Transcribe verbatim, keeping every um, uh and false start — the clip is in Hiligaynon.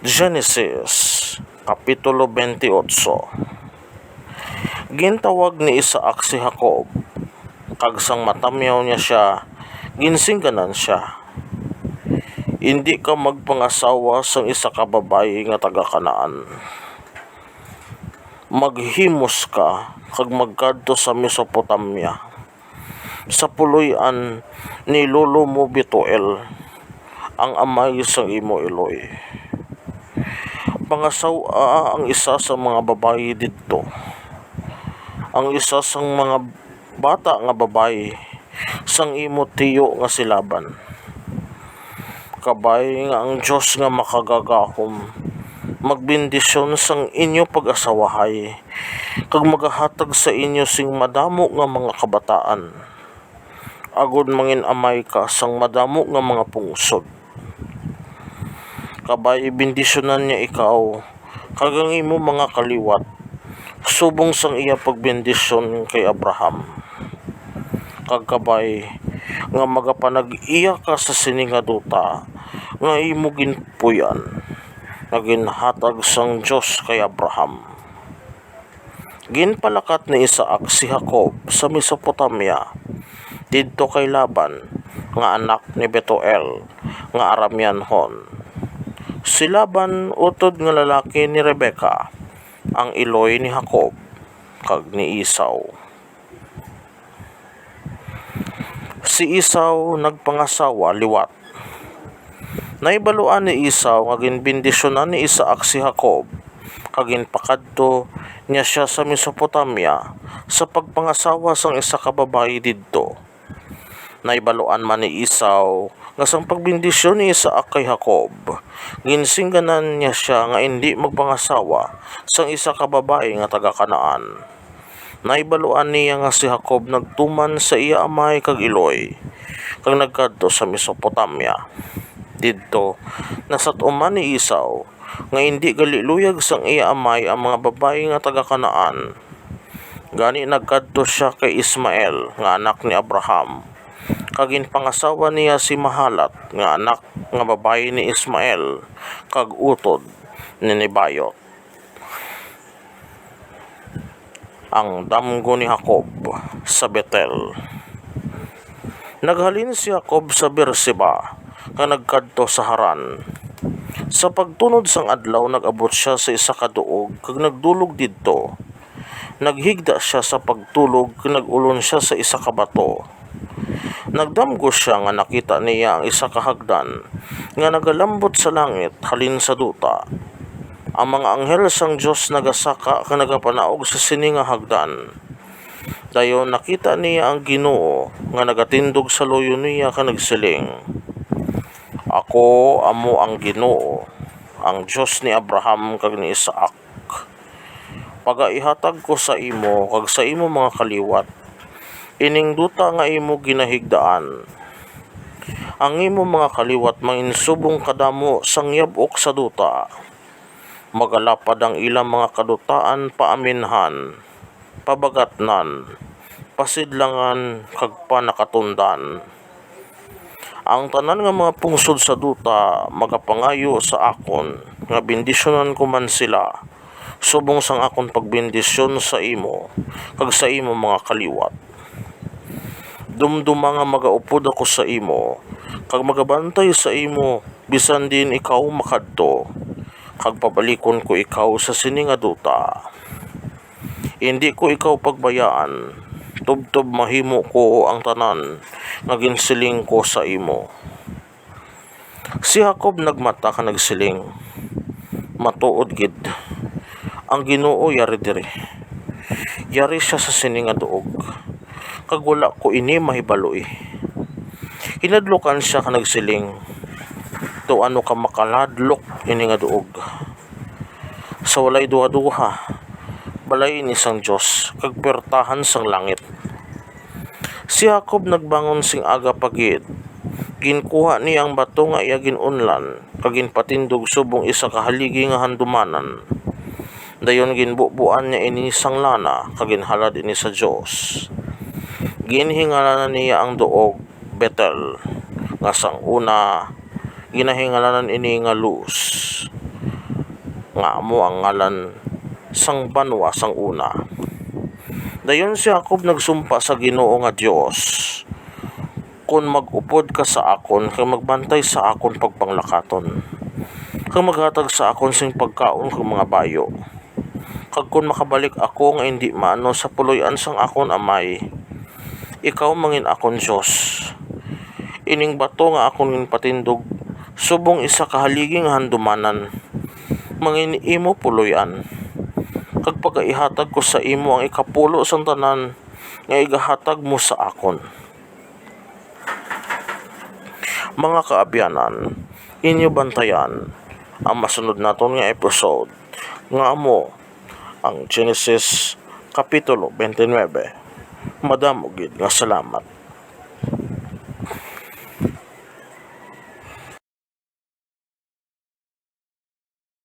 Genesis, Kapitulo twenty-eight. Gintawag ni Isaac si Jacob, kag sang matamyaw niya sia, ginsingganan sia, "Indi ka magpangasawa sang isa ka babayi nga taga-Canaan. Maghimos ka kag magkadto sa Mesopotamia, sa puloy-an ni lolo mo Betuel, ang amay sang imo iloy. Pangasaw-a ang isa sa mga babayi didto, ang isa sang mga bata nga babayi sang imo tiyo nga si Laban. Kabay nga ang Dios nga Makagagahom magbendisyon sang inyo pag-asawahay, kag magahatag sa inyo sing madamo nga mga kabataan, agod mangin-amay ka sang madamo nga mga pungsod. Kabay bendisyonan niya ikaw kag ang imo mga kaliwat, subong sang iya pagbendisyon kay Abraham. Kag kabay nga magapanag-iya ka sa sini nga duta nga imo ginpuy-an, nga ginhatag sang Dios kay Abraham." Ginpalakat ni Isaac si Jacob sa Mesopotamia, didto kay Laban, nga anak ni Betuel, nga Arameanhon. Si Laban utod nga lalaki ni Rebecca, ang iloy ni Jacob kag ni Esau. Si Esau nagpangasawa liwat. Nahibaluan ni Esau nga ginbendisyonan ni Isaac si Jacob, kag ginpakadto niya sia sa Mesopotamia sa pagpangasawa sang isa ka babayi didto. Nahibaluan man ni Esau nga sang pagbendisyon ni Isaac kay Jacob, ginsingganan niya sia nga indi magpangasawa sang isa ka babayi nga taga-Canaan. Nahibaluan niya nga si Jacob nagtuman sa iya amay kag iloy, kag nagkadto sa Mesopotamia. Didto, nasat-uman ni Esau nga indi gali luyag sang iya amay ang mga babayi nga taga-Canaan. Gani nagkadto sia kay Ismael nga anak ni Abraham, kag ginpangasawa niya si Mahalat nga anak nga babayi ni Ismael, kag utod ni Nebaioth. Ang damgo ni Jacob sa Betel. Naghalin si Jacob sa Beerseba, nga nagkadto sa Haran. Sa pagtunod sang adlaw, nag-abot sia sa isa ka duog kag nagdulog didto. Naghigda sia sa pagtulog kag nag-ulon sia sa isa ka bato. Nagdamgo sia nga nakita niya ang isa ka hagdan nga nagalambot sa langit halin sa duta. Ang mga anghel sang Dios nagasaka kag nagapanaog sa sini nga hagdan. Dayon nakita niya ang Ginoo nga nagatindog sa luyo niya kag nagsiling, "Ako amo ang Ginoo, ang Dios ni Abraham kag ni Isaac. Pagaihatag ko sa imo kag sa imo mga kaliwat ining duta nga imo ginahigdaan. Ang imo mga kaliwat manginsubong kadamo sang yab-ok sa duta. Magalapad ang ilang mga kadutaan paaminhan, pabagatnan, pasidlangan, kag panakatundan. Ang tanan nga mga pungsod sa duta magapangayo sa akon nga bendisyonan ko man sila, subong sang akon pagbendisyon sa imo kag sa imo mga kaliwat. Dumduma nga magaupod ako sa imo, kag magabantay sa imo bisan diin ikaw makadto, kag pabalikon ko ikaw sa sini nga duta. Indi ko ikaw pagbayaan, tubtob mahimo ko ang tanan nga ginsiling ko sa imo." Si Jacob nagmata kag nagsiling, "Matuod gid, ang Ginoo yari diri. Yari sia sa sini nga duog, kag wala ko ini mahibaloi." Hinadlukan sia kag nagsiling, "Daw ano ka makaladlok ini nga duog? Sa walay duhaduha, balay ini sang Dios, kag puwertahan sang langit." Si Jacob nagbangon sing aga pa gid. Ginkuha niya ang bato nga iya gin-unlan, kag ginpatindog subong isa ka haligi nga handumanan. Dayon ginbuboan niya ini sang lana, kag ginhalad ini sa Dios. Ginhingalanan niya ang duog Betel, nga sang una ginahingalanan ini nga Luz. nga amo ang ngalan sang banwa sang una. Dayon si Jacob nagsumpa sa Ginoo nga Dios, "Kon mag-upod ka sa akon kag magbantay sa akon pagpanglakaton, kag maghatag sa akon sing pagkaon kag mga bayo, kag kon makabalik ako nga indi maano sa puloy-an sang akon amay, ikaw mangin akon Dios. Ining bato nga akon ginpatindog subong isa ka haligi nga handumanan, mangin imo puloy-an, kag pagaihatag ko sa imo ang ikapulo sang tanan nga igahatag mo sa akon." Mga kaabyanan, inyo bantayan ang masunod naton nga episode, nga amo ang Genesis Kapitulo twenty-nine. Madamo gid nga salamat.